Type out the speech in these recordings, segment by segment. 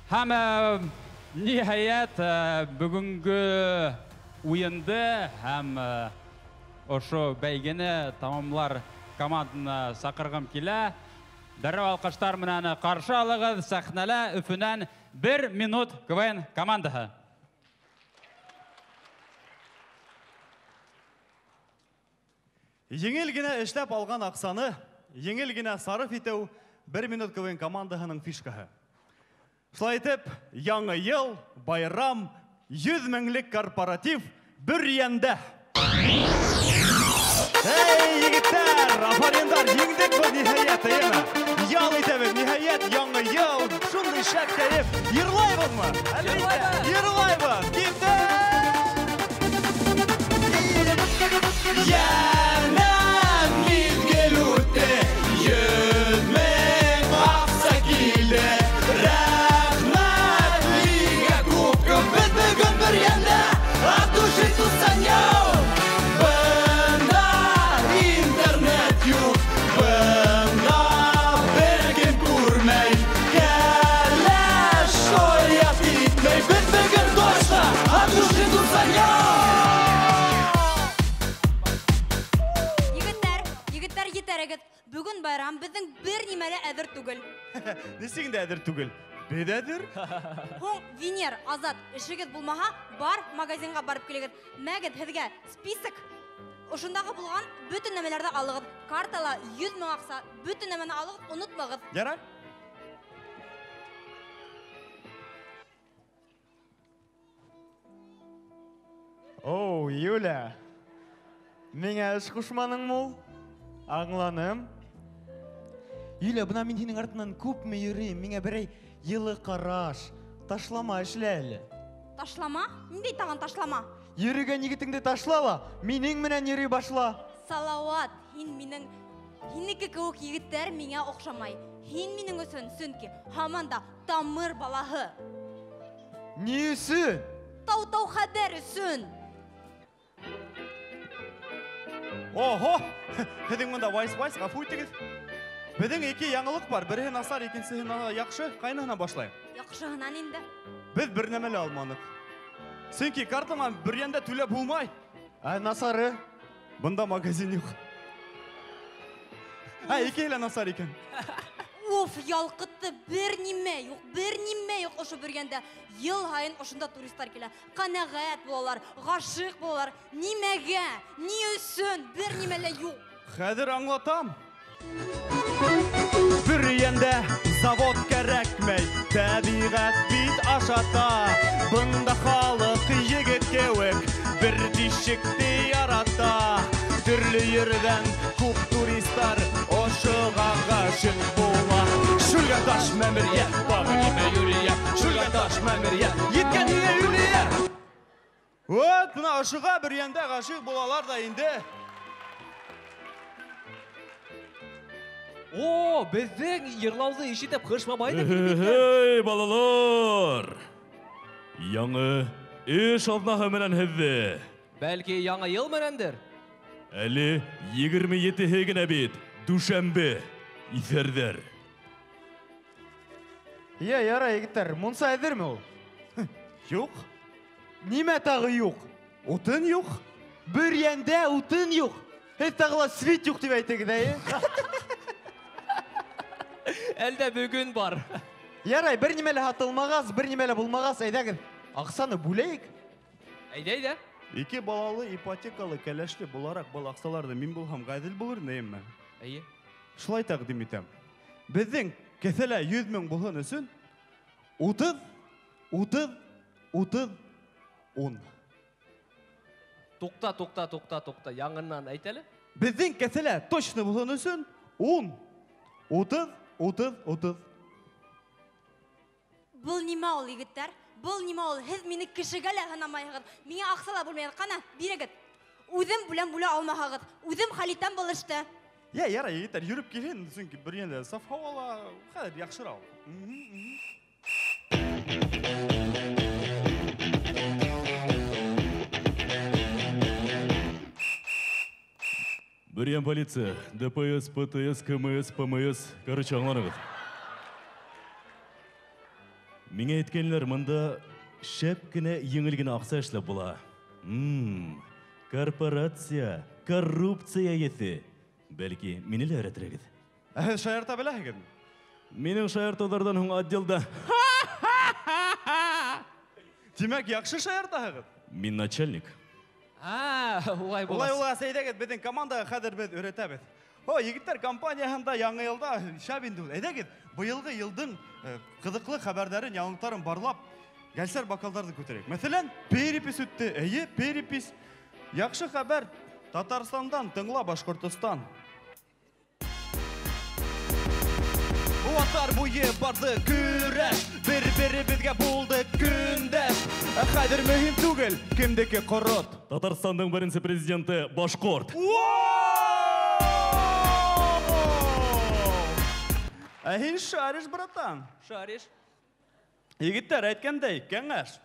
Һәм ниһайәт бөгөнгө уйынды һәм ошо бәйгене тамамлар команданы саҡырғым килә. Дәррәү алҡыштар менән ҡаршы алығыҙ сәхнәлә Өфөнән 1 минут КВН командаһы. Еңел генә эшләп алған аҡсаны еңел генә сарыф итеү 1 минут КВН командаһының фишкаһы. Шулай итеп, яңы йыл, байрам, 100 меңлек корпоратив Бөрйәндә. Эй, егеттәр, афариндар, еңдек был ниһайәт, әйеме? Ял итәбеҙ, ниһайәт, яңы йыл, шундай шәп кәйеф. Йырлайбыҙмы? Әлбиттә, йырлайбыҙ. Киттек! Йәнә миҙгел үтте, 100 мең аҡса килде. Рәхмәт Лига Кубкы, беҙ бөгөн Бөрйәндә, от души тусаняу. Бында интернет юҡ, бында бер кем күрмәй. Кәләш оят итмәй, беҙ бөгөн точно от души тусаняу. Егеттәр, егеттәр, етәрегеҙ. Бөгөн байрам, беҙҙең бер нимә лә әҙер түгел. Нисек инде әҙер түгел? Беҙ әҙер. Һуң, Венер, Азат, эшегеҙ булмаһа, бар магазинға барып килегеҙ. Мәгеҙ һеҙгә список. Ошондағы булған бөтөн нәмәләрҙе алығыҙ. Картала 100 мең аҡса, бөтөн нәмәне алығыҙ, онотмағыҙ. Ярай. Оу, Юля. Миңә эш ҡушманыңмы ул? Аңланым. Юля, бына мин һинең артынан күпме йөрөйөм, миңә берәй йылы ҡараш, ташлама эшлә әле. Ташлама? Ниндәй тағын ташлама? Йөрөгән егетеңде ташла ла, минең менән йөрөй башла. Салауат, һин минең, һинеке кеүек егеттәр миңә оҡшамай. Һин минең өсөн, сөнки һаман да тамыр балаһы. Ни өсөн? Тау-тау хәбәр өсөн. Ого! Һеҙҙең бында вайс-вайс, ғәфү итегеҙ. Беҙҙең ике яңылыҡ бар. Береһе насар, икенсеһе яҡшы. Ҡайныһынан башлайым? Яҡшыһынан инде. Беҙ бер нәмә лә алманыҡ. Сөнки картанан Бөрйәндә түләп булмай. Ә насары? Бында магазин юҡ. Ә, икеһе лә насар икән. Уф, ялҡытты, бер нимә юҡ, бер нимә юҡ ошо Бөрйәндә. Йыл һайын ошонда туристар килә. Ҡәнәғәт булалар, ғашиҡ булалар. Нимәгә, ни өсөн, бер нимә лә юҡ. Хәҙер аңлатам. Бөрйәндә завод кәрәкмәй, тәбиғәт бит ашата. Бында халыҡ егет кеүек, бер тишекте ярата. Төрлө ерҙән күп туристар ошоға ғашиҡ була. Шүлгәнташ мәмерйә, тағы нимә Юлия, Шүлгәнташ мәмерйә, еткән һиңә Юлия. Вот, бына ошоға Бөрйәндә ғашиҡ булалар ҙа инде. О, беҙҙең йырлауҙы ишетеп Ҡыш бабай ҙа килеп еткән. Эй, балалар! Яңы эш аҙнаһы менән һеҙҙе. Бәлки яңы йыл менәндер? Әле 27-һе генә бит, дүшәмбе, иҫәрҙәр. Йә, ярай, егеттәр, мунса әҙерме ул? Юҡ. Нимә тағы юҡ? Утын юҡ. Бөрйәндә утын юҡ. Һеҙ тағы ла свет юҡ тип әйтегеҙ, әйе? Әлдә бөгөн бар. Ярай, бер нимә лә һатылмағас, бер нимә лә булмағас, әйҙәгеҙ, аҡсаны бүләйек. Әйҙә, әйҙә. Ике балалы, ипотекалы, кәләшле булараҡ был аҡсаларҙы мин булһам ғәҙел булыр инемме? Әйе. Шулай тәҡдим итәм. Беҙҙең кеҫәлә 100 мең булһын өсөн 30, 30, 30, 10. Туҡта, туҡта, туҡта, туҡта. Яңынан әйт әле. Беҙҙең кеҫәлә точно булһын өсөн 10, 30, 30, 30. Был нимә ул, егеттәр? Был нимә ул? Һеҙ мине кешегә лә һанамайһығыҙ. Миңә аҡса ла бүлмәйһегеҙ. Ҡана, бирегеҙ. Үҙем бүләм, бүлә алмаһағыҙ. Үҙем хәл итәм был эште. Йә, ярай, егеттәр, йөрөп килһен, сөнки Бөрйәндә саф һауала хәҙер яҡшыраҡ. Бөрйән полиция, ДПС, ПТС, КМС, ПМС, короче, аңланығыҙ. Миңә әйткәнләр, монда шәп кенә, еңел генә аҡса эшләп була. Корпорация, коррупция еҫе. Бәлки, мине лә өйрәтерегеҙ. Ә һеҙ шаярта беләһегеҙме? Минең шаяртыуҙарҙан һуң отделда. Тимәк, яҡшы шаяртаһығыҙ? Мин начальник. Улай булғас. Улай булғас, әйҙәгеҙ, беҙҙең командаға хәҙер беҙ өйрәтәбеҙ. О, егеттәр компанияһында яңы йылда шәп инде ул. Әйҙәгеҙ, быйылғы йылдың ҡыҙыҡлы хәбәрҙәрен, яңылыҡтарын барлап, гәлсәр бокалдарҙы күтәрәйек. Мәҫәлән, перепись үтте. Эйе, перепись. Яҡшы хәбәр Татарстандан, тыңла Башҡортостан. Ватар буйы барҙы көрәш, бер-беребеҙгә булды көндәш. Хәҙер мөһим түгел, кемдеке ҡорот. Татарстандың беренсе президенты башҡорт. Ә һин шариш, братан. Шариш. Егеттәр, әйткәндәй, кәңәш.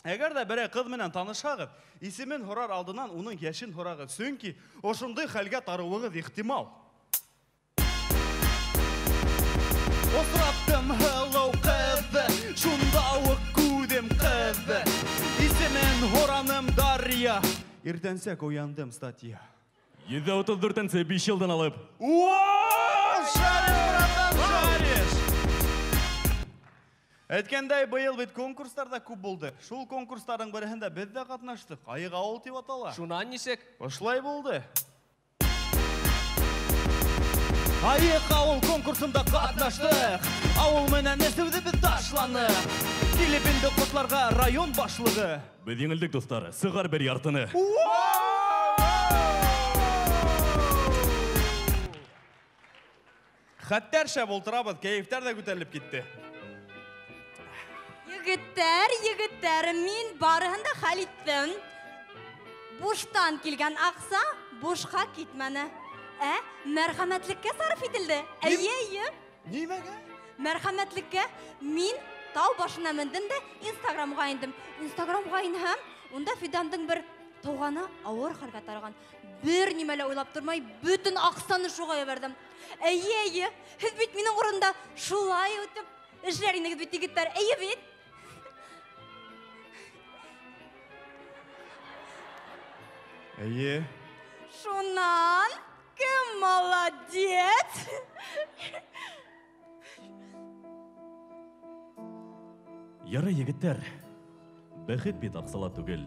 Әгәр ҙә берәй ҡыҙ менән танышһағыҙ, исемен һорар алдынан уның йәшен һорағыҙ. Сөнки ошондай хәлгә тарыуығыҙ ихтимал. Осраттым һылыу ҡыҙҙы, шунда уҡ күҙем ҡыҙҙы. Исемен һораным Дарья. Иртәнсәк уяндым статья. 134-нсе 5 йылдан алып. Шариш, братан, шариш! Әйткәндәй, быйыл бит конкурстар ҙа күп булды. Шул конкурстарҙың береһендә беҙ ҙә ҡатнаштыҡ. Айыҡ ауыл тип атала. Шунан нисек? Ошолай булды. Айыҡ ауыл конкурсында ҡатнаштыҡ. Ауыл менән эсеүҙе беҙ ташланыҡ. Килеп инде ҡотларға район башлығы. Беҙ еңелдек, дуҫтар. Сығар бер яртыны. Хәттәр шәп ултырабыҙ, кәйефтәр ҙә күтәрелеп китте. Егеттәр, егеттәр, мин барыһын да хәл иттем. Буштан килгән аҡса бушҡа китмәне. Ә мәрхәмәтлеккә сарыф ителде. Эйе, эйе. Нимәгә? Мәрхәмәтлеккә мин тау башына мендем дә Инстаграмға индем. Инстаграмға инһәм, унда Фидандың бер туғаны ауыр хәлгә тарыған. Бер нимә лә уйлап тормай, бөтөн аҡсаны шуға ебәрҙем. Эйе, эйе, һеҙ бит минең урында шулай үтеп эшләр инегеҙ бит, егеттәр. Эйе бит. Эйе. Шунан кем молодец? Ярай, егеттәр, бәхет бит аҡсала түгел.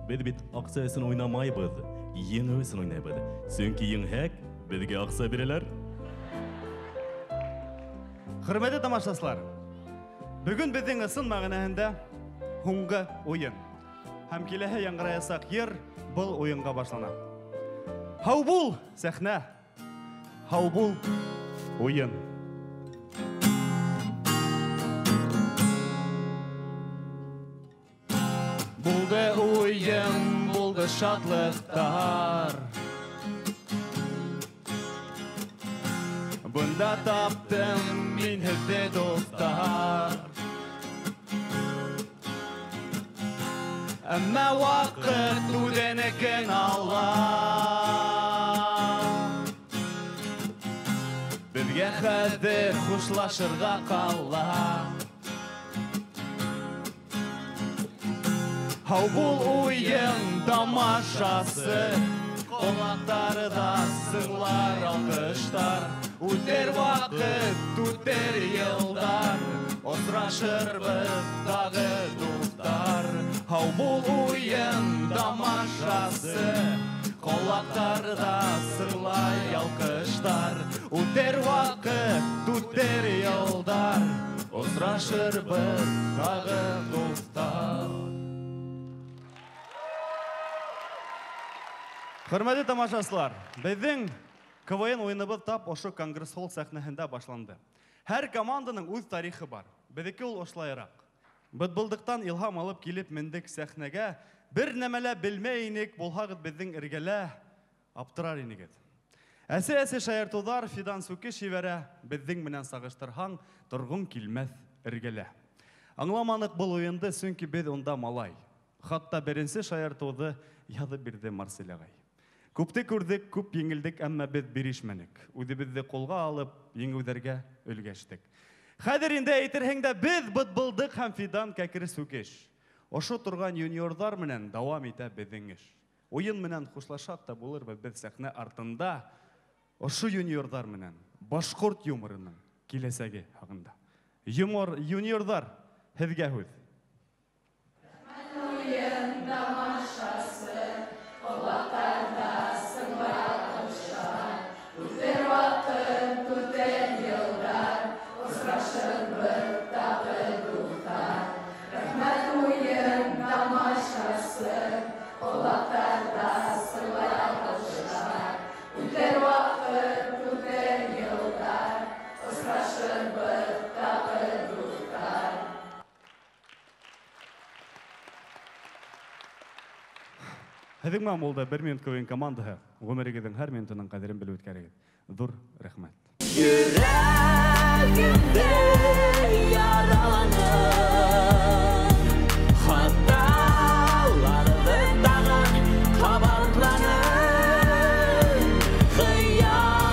Беҙ бит аҡса өсөн уйнамайбыҙ, еңеү өсөн уйнайбыҙ. Сөнки еңһәк, беҙгә аҡса бирәләр. Хөрмәтле тамашасылар, бөгөн беҙҙең ысын мәғәнәһендә һуңғы уйын. Һәм киләһе яңғыраясаҡ йыр был уйынға башлана. Һау бул, сәхнә! Һау бул, уйын! Булды уйын, булды шатлыҡтар. Бында таптым мин һеҙҙе, дуҫтар. Әммә ваҡыт үҙенекен ала. Беҙгә хәҙер хушлашырға ҡала. Һау бул, уйын тамашасы, ҡолаҡтарҙа сыңлар алҡыштар. Үтер ваҡыт, үтер йылдар, осрашырбыҙ тағы, дуҫтар. Һау бул, уйын тамашасы, ҡолаҡтарҙа сыңлай алҡыштар. Үтер ваҡыт, үтер йылдар, осрашырбыҙ тағы, дуҫтар. Хөрмәтле тамашасылар, беҙҙең КВН уйыныбыҙ тап ошо Конгресс-холл сәхнәһендә башланды. Һәр команданың үҙ тарихы бар. Беҙҙеке ул ошолайыраҡ. Бытбылдыҡтан илһам алып килеп мендек сәхнәгә. Бер нәмә лә белмәй инек, булһағыҙ беҙҙең эргәлә аптырар инегеҙ. Әсе-әсе шаяртыуҙар Фидан сүкеш ебәрә, беҙҙең менән сағыштырһаң, торғоң килмәҫ эргәлә. Аңламаныҡ был уйынды, сөнки беҙ унда малай. Хатта беренсе шаяртыуҙы яҙып бирҙе Марсель ағай. Күпте күрҙек, күп еңелдек, әммә беҙ бирешмәнек. Үҙебеҙҙе ҡулға алып, еңеүҙәргә өлгәштек. Хәҙер инде әйтерһең дә беҙ бытбылдыҡ һәм Фидан кәкре сүкеш. Ошо торған юниорҙар менән дауам итә беҙҙең эш. Уйын менән хушлашаҡ та булырбыҙ беҙ сәхнә артында. Ошо юниорҙар менән башҡорт юморының киләсәге хаҡында. Юмор юниорҙар, һеҙгә һүҙ. Һеҙҙең менән булды бер минут КВН командаһы. Ғүмерегеҙҙең һәр минутының ҡәҙерен белеп үткәрегеҙ. Ҙур рәхмәт. Йөрәгемде яраланым, хаталарҙы тағын ҡабатланым, хыялдарым,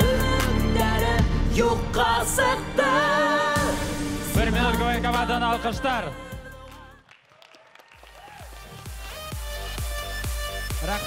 өмөттәрем юҡҡа сыҡты. Бер минут КВН командаһына алҡыштар.